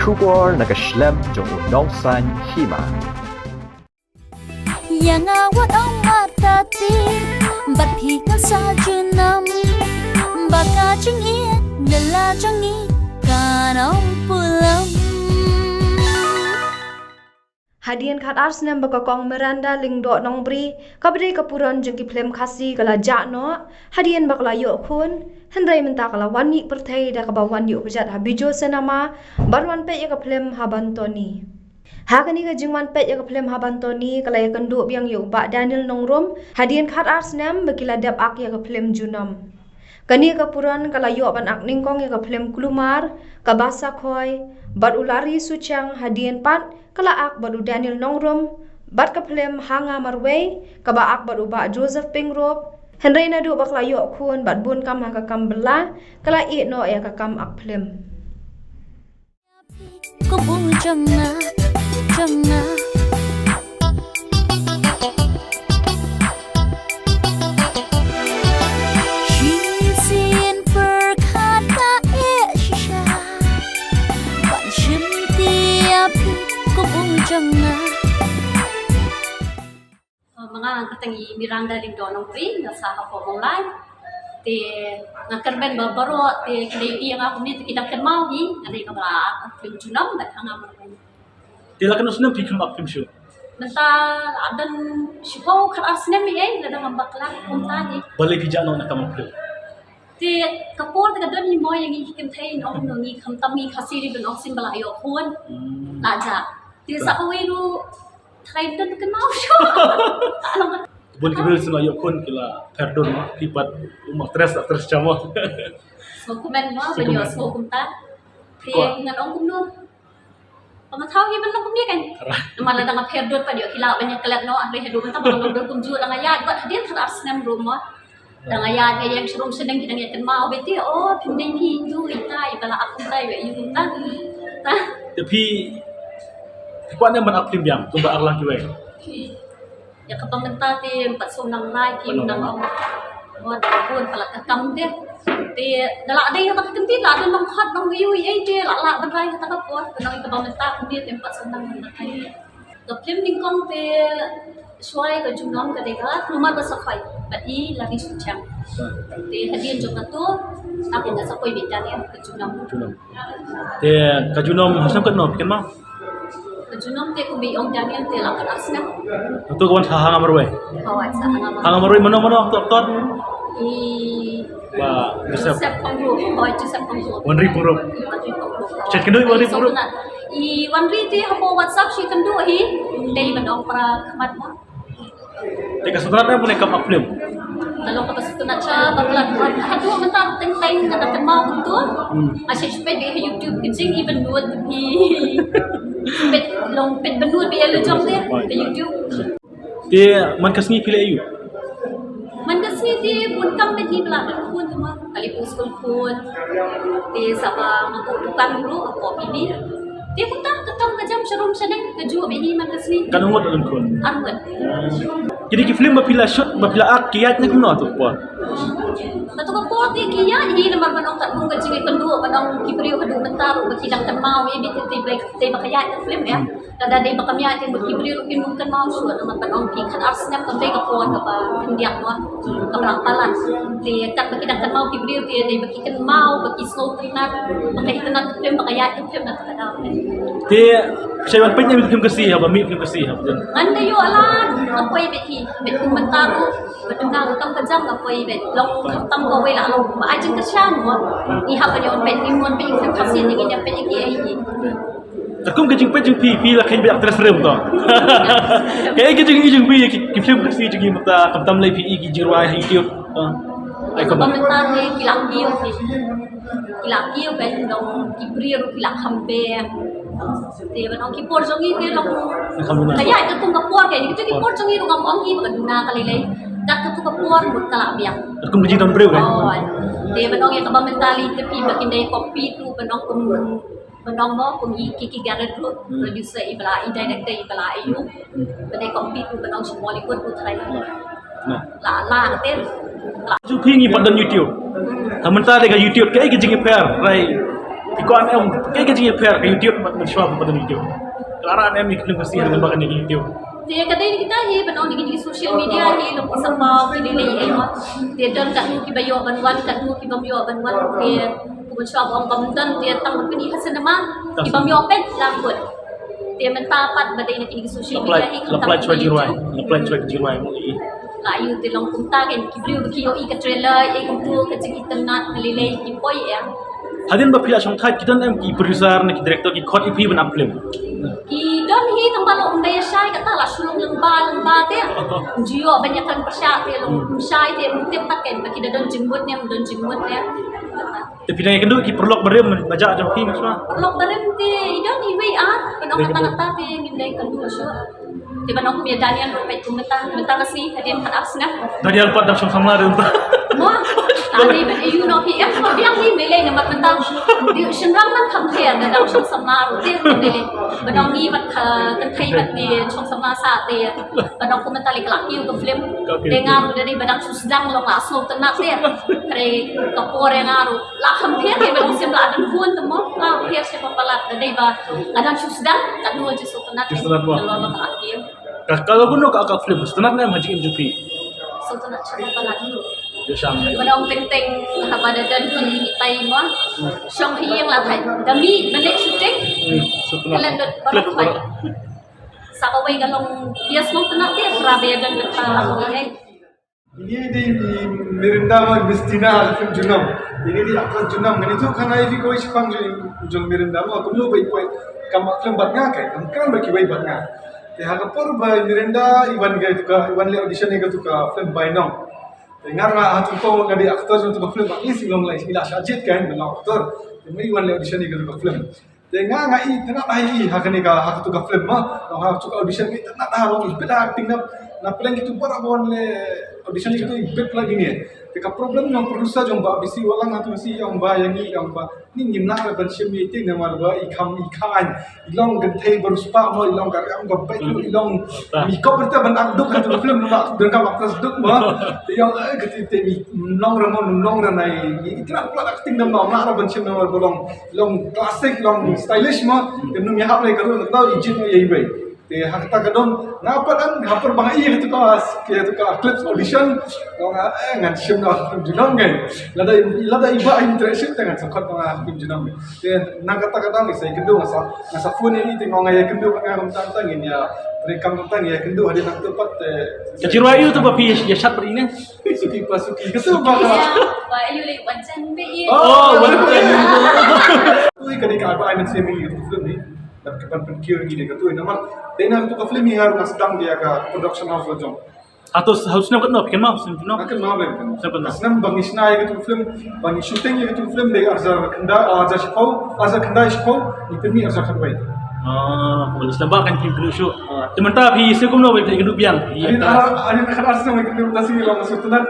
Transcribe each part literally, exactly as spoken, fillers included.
Khubor na ka shlem jong u nongsan hima. Ïa nga wat ong martati, bad phi kan sa junam. Ba ka jingïeit, da la jong i, kan ong pulam. Hadien khat ar snem ba ka kong Miranda Lyngdoh Nongbri, kaba dei ka puron jong ki phlim Khasi ka la jah noh, hadien ba ka la ïoh khun, hynrei mynta ka la wan ïa pyrthei da kaba wan ïoh kjat ha Bijou Cinema, ban wan peit ïa ka phlim Haban Tony. Ha kane ka jingwan peit ïa ka phlim Haban Tony, ka la ïakynduh biang ïa u Bah Daniel Nongrum, hadien khat ar snem ba ki la dep ak ïa ka phlim Junom. Kane ka puron ka la ïoh ban ak nyngkong ïa ka phlim Kulmar, ka Basa Khoi, bad u Larry Suchiang, hadien pat ka la ak bad u Daniel Nongrum, bad ka phlim Ha Nga Marwei, kaba ak bad u Bah Joseph Pyngrope, hynrei naduh ba ka la ïoh khun bad bun kam ha ka kam bylla, ka la ïeh noh ïa ka kam ak phlim. Kum u jong nga, jong nga. Shisien pyrkhat ka eh shisha. Ban shim tiap kum u jong nga. Ma nga kyrteng i Miranda Lyngdoh Nongbri, nga sah hapoh Mawlai. Te nga kyrmen ba baroh te ki dei ïa nga kumne te ki dang kynmaw hi, nga dei kaba la ak phlim Junom bad Ha Nga Marwei. Te la katno snem phi khlem ak phlim shuh? Mynta la dang shiphew khat ar snem hi ei, la dang ngam bakla kumta hi. Balei phi jah noh na ka kam phlim? Te ka por te ka don hi mo ïa ngi ki kynthei, nong ngi khamtam ngi Khasi ri ban ong sien ba la ïoh khun. Hmm. La jah. Te sa kawei ruh trai don kynmaw shuh. Bun ki briew sien la ïoh khun ki la pher dur mo, ki pat um actress, actress cha mo. So kumne mo, so ban ïoh kumne. So kumta. Te ngan ong kumno. Ba nga thaw hi ban long kumne kan. Namar lada nga pher dur pat ïoh ki lah ban ïa klet noh, hynrei haduh mynta ba nga long dur kumjuh, la nga ïaid bad hadien khat ar snem ruh mo. Da nga ïaid nga ïeng sharum shaneng ki dang ïa kynmaw beit te, oh, phim dei phi ïa ita, iba la ak kumta, iba ïa kumta. Ta. Te phi, phi kwah ne ban ak phlim biang kumba ar lang kiwei? Ïa kaba mynta te ym pat sngewbha nang rai, phim nang ong. Wat bun palat ka kam te. Te da la dei kata ka kyntien la dei nang khot nang ïoh ei te la lah ban rai kata ka por. Kane kaba mynta kumne te ym pat sngewbha nang rai. Ka phlim nyngkong te shuwa ka Junom ka dei ka Kulmar Basa Khoi bad i Larry Suchiang. Te hadien jong katu, nga sa poi beit Daniel ka Junom. Junom. Te ka Junom ha snem katno phi kynmaw? Ka Junom te kumba ong Daniel te la khat ar snem. Katu ka wan sah Ha Nga Marwei. Ka wan sah Ha Nga Marwei. Ha Nga Marwei mano mano aktor aktor? I Bah Joseph. Joseph Pyngrope. Oh, Joseph Pyngrope. Wanri Pyngrope. Wanri Pyngrope. Chet kynduh Wanri Pyngrope? I Wanri te hapoh WhatsApp shi kynduh hi. Dei ban ong para khmat mo. Te ka sngewtynnat ne kam ak phlim? Ka long kaba sngewtynnat sha ba ka la haduh mynta teng teng nga da kynmaw kumtu. Hmm. Nga shait peit ha YouTube ka jingïabynnud hi. Peit long peit bynnud ba ïa la jong te ha YouTube. Te man ka sngi phi leh aïu? Man ka sngi te bun kam beit hi ba la don khun te ma. Ka leit skul khun. Te sa ba nga buh dukan ruh hapoh P B. Te kumta ka kam ka jam sharum shaneng kajuh beit hi man ka sngi. Katno ngut la don khun? Ar ngut. Kine ki phlim ba phi la shoot ba phi la ak ki ïaid na kumno tu por? Katu ka por te ki ïaid hi namar ban ong katkum ka jingïakynduh ban ong ki briew haduh mynta ruh ba ki dang kynmaw ïa beit te ba ka ïaid ka phlim ïa. Lada dei ba kam ïaid te mut ki briew ruh kin ym kynmaw shuh namar ban ong phi khat ar snem kam dei ka por kaba khyndiat mo kaba la palat. Te kat ba ki dang kynmaw ki briew te dei ba ki kynmaw ba ki sngewtynnat ba ka itynnat ka phlim ba ka ïaid ka phlim na ka daw. Te phi sa wan peit ne phim Khasi haba mih phim Khasi haba jan. Ngan da ïoh la nga poi beit hi beit kum mynta ruh ba duna ka kam ka jam nga poi beit long khamtam kawei la long ba ai jingkyrshan mo. Ngi hap ban ïoh peit ngi mon peit phim Khasi ngi ïa peit ki ai hi. Katkum ka jingpeit jong phi, phi la kheiñ beit actress rim to. Kaei ka jing, jong phi ki, ki film Khasi jong ngi mynta khamtam lei phi i ki jingrwai ha YouTube. To. Ai khamtam. Mynta te ki la kiew phi. Ki la kiew phi dong ki briew ki la kham beit. Te ba dong ki por jong ngi te long. Ka ïa katkum ka por ka, ki por jong ngi ruh ngam ong hi ba ka duna ka lei lei. Kat katkum ka por mut ka la biang. Katkum ka jingdon briew ka. Oh. Te ba dong ïa kaba mynta lei te phi ba kin dei compete ruh ba dong kum Ba dang mo kum i Kiki Garrett ruh, producer i ba la i, director i ba la i, u ba dei compete ruh ba dang sha Bollywood ruh trai. La la te la. Ju phi ngi pat don YouTube. Ha mynta dei ka YouTube kaei ka jingïapher, right? Phi kwah ne em, kaei ka jingïapher ka YouTube bad mynshuwa ba don YouTube? Ka la rah ne em ïa ka film Khasi ha lyngba kane ka YouTube? Te ka dei na kita hi, ban ong na kine ki social media hi, long ki sapaw, ki dei lei ei mo. Te don katno kiba ïoh ban wan, katno ki bym ïoh ban wan. Te kumba mynshuwa ba ong bym don, te tang ban pyni ha cinema, ki bym ïoh peit la kut. Te mynta pat ba dei na kine ki social media hi, la pynlait shuwa jingrwai, la pynlait shuwa jingrwai mo. La ïoh te long kumta, kan ki briew ba ki ïohi ka trailer, eh, kumto ka jingitynnad, ka lei lei ki poi em. Hadien ba phi la shongthait, ki don em ki producer ne ki director ki khot ïa phi ban ap film? Ki don hi, tang ba long ym dei shai, kata la shu long lyngba lyngba te. Ym ju ïoh ban ïakren pyrshah te, long ym shai te, ym tip pat kan ba ki da don jingmut ne ym don jingmut ne. Te phi dang ïakynduh ki paralok barim ba jah jong phi mynshwa? Paralok barim te i don iwei ar, ban ong kata kata te ngim dei kynduh shuh. Te ban ong kum ïa Daniel ruh peit kum mynta, mynta ka sngi hadien khatar snem. Daniel pat dang shong samla ruh mynta. Mo, ani ban ïa u noh phi em, mo biang hi, mei lei namar mynta. Te shynrang ban kham pher, da dang shong samla ruh te mei lei. Ban ong ngi pat ka kynthei pat ne shong samla sa te. Ban ong kum mynta lei ka la kiew ka film. Te nga ruh da dei ba dang shu sdang long la sngewtynnat te. Hynrei ka por ïa nga ruh la kham pher, te ban ong sim la don khun te mo. La pher sha ba palat, da dei ba nga dang shu sdang, ka dei shu sngewtynnat. Sngewtynnat mo. Ka la ba ka la kiew. Ka, ka la kumno ka, ka film? Sngewtynnat ne em ha jingim jong phi? Sngewtynnat sha ba palat. Ïa shang. Ba dang teng teng haba da don ki, ki tai mo. Shong ha ïing la thait. Da mih ba leit shooting. Hmm, sngewtynnat. Ka la dot baroh thait. Sa kawei ka long ïa sngewtynnat te, pra ba ïa don bynta la kawei. Ini dei Mirinda mo, Mistina ha film Junom. Ini dei actress Junom. Ngan ïathuh khana ïa phi kawei shaphang jong, jong Mirinda mo, kumno ba i poi kam film bad nga, kai kam kren bad kiwei bad nga. Te ha ka por ba Mirinda i wan ïa katu ka, i wan leh audition ïa katu ka film Bainong. Te nga ruh ha tu ka por nga dei actor jong katu ka film, at least i long lai, i la shah jied kan ban long actor. Te i wan leh audition ïa katu ka film. Te nga, nga itynnad ha i, ha kane ka, ha katu ka film mo. Long ha katu ka audition nga itynnad ha, long i bit ha acting na, na pdeng kitu baroh ba wan leh audition kitu i bit la kine. Te ka problem jong producer jong Bah Bisi Wahlang ha tu, Bisi ong ba ïa ngi, ong ba ngi ngim lah ban shim ïa i te namar ba i kham, i kham, i long kynthei ba riewspah mo, i long ka riam ka beit mo, i long, i kop beit ban act duk ha tu ka film namar don kam actress duk mo. Te i ong, eh, kata te i long ra mo, long ra nai, i itynnad palat acting namar, lah ra ban shim namar ba long long classic, long stylish mo. Te num ïahap lei ka role, ka dei i jin ïa iwei. Te ha kata ka don, nga pat, ha por ba nga ïoh katu ka, katu ka clips audition, long nga, eh, ngan shim na film Junom ngai. Lada, lada i Bah interaction te ngan sngewkhot ba nga film Junom ngai. Te na kata ka don ngi sa ïakynduh, nga sa, nga sa phone ïa i te nga ong nga ïakynduh, nga ong tang tang ngin ïa treikam, tang ïakynduh hadien nangta pat te. Ka jingrwai aïu tu ba phi ïa shad bad i ne? Suki pa suki. Katu ba ka. Ba aïu lei, wan jan be i. Oh, wan jan. Ui, ka dei ka ba ai mynsiem ïa katu ka film hi. Bad ka ban pynkiew ïa katu namar dei na katu ka film hi nga ruh nga sdang ïa ka production house la jong. Hato, hato snem katno phi kynmaw, snem katno? Nga kynmaw, nga kynmaw. Snem katno? Snem ba ngi shna ïa katu ka film, ba ngi shooting ïa katu ka film dei arhajar khyndai, arhajar shiphew, arhajar khyndai shiphew, ngi pynmih arhajar khatwei. Ah, bun snem ba kan kim kynduh shuh. Ah. Te mynta phi shu kumno ba phi kynduh biang? Ani na, ani na khatar snem ba kynduh, ta shu long sngewtynnad.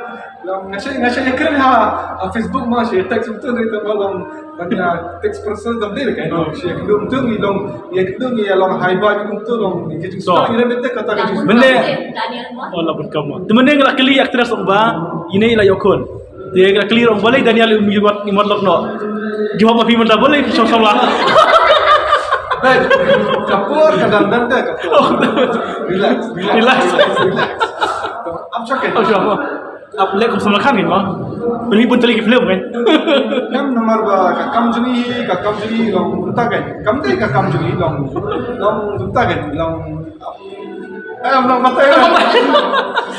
Long nga shait, nga shait ïakren ha, ha Facebook mo, shait text betul dari tempat long ban ïa text person tam dei kan. Oh. Shait ïakynduh betul ngi long, ïakynduh ngi ïa long hi bye betul long ngi kynduh. So. Ïa betul kata ka jingstad. Mynne. Oh, la bun kam mo. Te mynne nga la kylli actress ong ba ine i la ïoh khun. Te nga la kylli ong balei Daniel i mot, i mot lok noh. Jubab ma phi mynta balei phi shong samla. Baik, ka por ka dang dang ka por. Oh. Relax, relax. Relax. Relax. Ap shakit. Oh, sure. Ap leh kum Salman Khan ngin mo. Pynlip bun tylli ki film kan. Em namar ba ka kam jong i, ka kam jong i long kumta kan. Kam dei ka kam jong i long, long kumta kan, long. Em, long batai lah.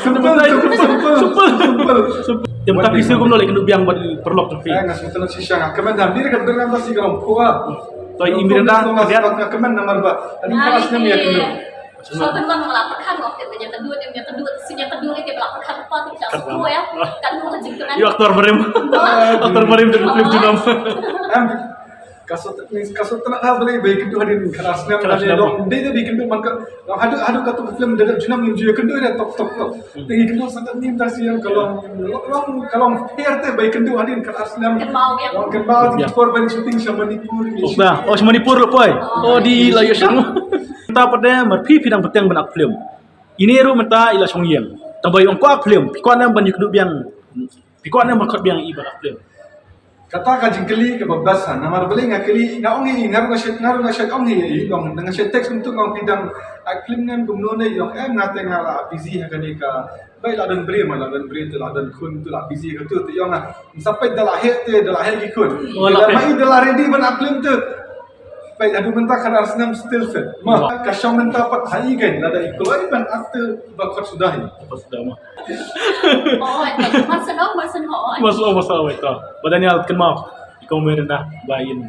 Simple, simple, simple, simple. Te mynta phi shu kumno leh kynduh biang bad i paralok jong phi? Eh, nga sngewtynnat shisha, nga kmen da, ni ka dur nga ba shi ka long phuh. To i Mirinda, nga kmen namar ba ani ka snem ïa kynduh. Shu ban wan la pyrkhat ngok te ïa ka dur, ïa ka dur, shisha ka dur ïa ka la pyrkhat pa tu ka shu ïa. Ka dur ka jingkmen. Ïa actor barim. Actor barim da film Junom. Em, ka shu, ka shu tynat ha balei ba ïa kynduh hadien khatar snem. Khatar snem. Dei dei ba ïa kynduh man ka, long haduh, haduh katu ka film da Junom ngim ju ïa kynduh da tok tok tok. Te ïa kynduh sa ka nim ta shisha ka long, long, ka long pher te ba ïa kynduh hadien khatar snem. Kynmaw ïa. Long kynmaw ïa ki por ban shooting sha Manipur. Oh, sha Manipur la poi. Oh, di la ïa shang. Ta pat de, mar phi phi dang bteng ban act film. Ine ruh mynta i la shong ïing. Tang ba i ong kwah act film, phi kwah ne em ban ïakynduh biang. Phi kwah ne em ban khot biang i ban act film. Kata ka jingkylli kaba best ha. Namar balei nga kylli, nga ong ïa i, nga ruh nga shet, nga ruh nga shet ong ïa i, ong, nga shet text kumtu, nga ong phi dang act film ne em kumno ne, i ong em, nga te nga la busy ha kane ka, bai la don briew ma, la don briew te la don khun te la busy ha katu, te i ong ah, sa peit da la heh te, da la heh ki khun. Oh, la heh. Ma i da la ready ban act film te. Peit haduh mynta khatar snem still fit. Ma, ka shong mynta pat ha i kein, lada i kloi ban act te ba khot suda hi. Khot suda ma. Oh, mar shen ong, mar shen ong. Mar shen ong, mar shen ong, to. Bah Daniel, kynmaw. I kong Miranda, ba in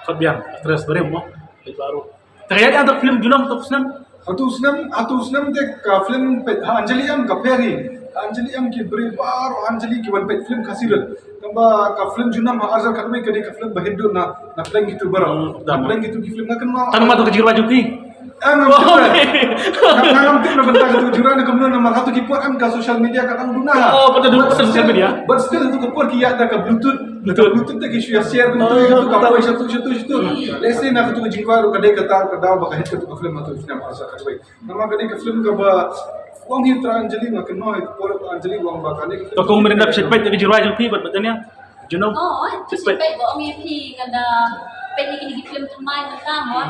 khot biang, actress barim mo. Peit baroh. Te ïa ïa film junom hato snem. Hato snem, hato snem te ka film peit ha Anjali em ka pher hi. Ha Anjali em ki briew baroh ha Anjali ki wan peit film Khasi Hills. Tangba ka film junom ha arhajar khatwei ka dei ka film ba hit duh na, na pdeng kitu baroh. Hmm, na pdeng kitu ki film nga kynmaw. Tang ma to ka jingrwai jong phi. Em, em, em. Nga, nga ngam tip na bynta katu ka jingrwai na kumno namar hato ki por em ka social media ka dang duna. Oh, pat duna social media. But still hato ka por ki ïa da ka Bluetooth. Bluetooth. Bluetooth te ki shu ïa share kumtu, oh, kumtu, ka poi shatu, shatu, shatu. Let's say na katu ka jingrwai ruh ka dei kata ka daw ba ka hit katu ka film hato snem arhajar khatwei. Namar ka dei ka film kaba ong hi Trai Anjali, nga kynmaw hi ka por Anjali ong ba kane ka film. To kong Miranda, phi peit ka jingrwai jong phi bad, bad Daniel. Junom. Oh, phi peit ba ong ïa phi nga da peit ïa kine ki film thymmai mynta mo.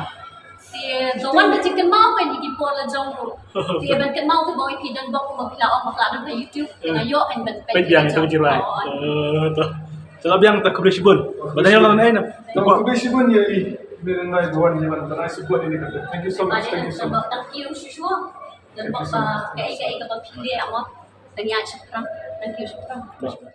Te da wan ba jingkynmaw kein ïa ki por la jong ruh. Te ban kynmaw te ba ong ïa phi don bok kumba phi la ong ba ka la don ha YouTube. Te nga ïoh kein ban peit. Peit biang ïa ka jingrwai. Oh. Eh, to. To la biang, to khublei shibun. Bad Daniel, la don ei na. To khublei shibun ïa i. Miranda, ïa i ba wan ïa ban ai support ïa kane ka film. Thank you so much. Thank you so much. Thank you, shuh shuh. Don bok ba kaei kaei kaba phi leh mo. Tang ïa shaphrang. Thank you, shaphrang.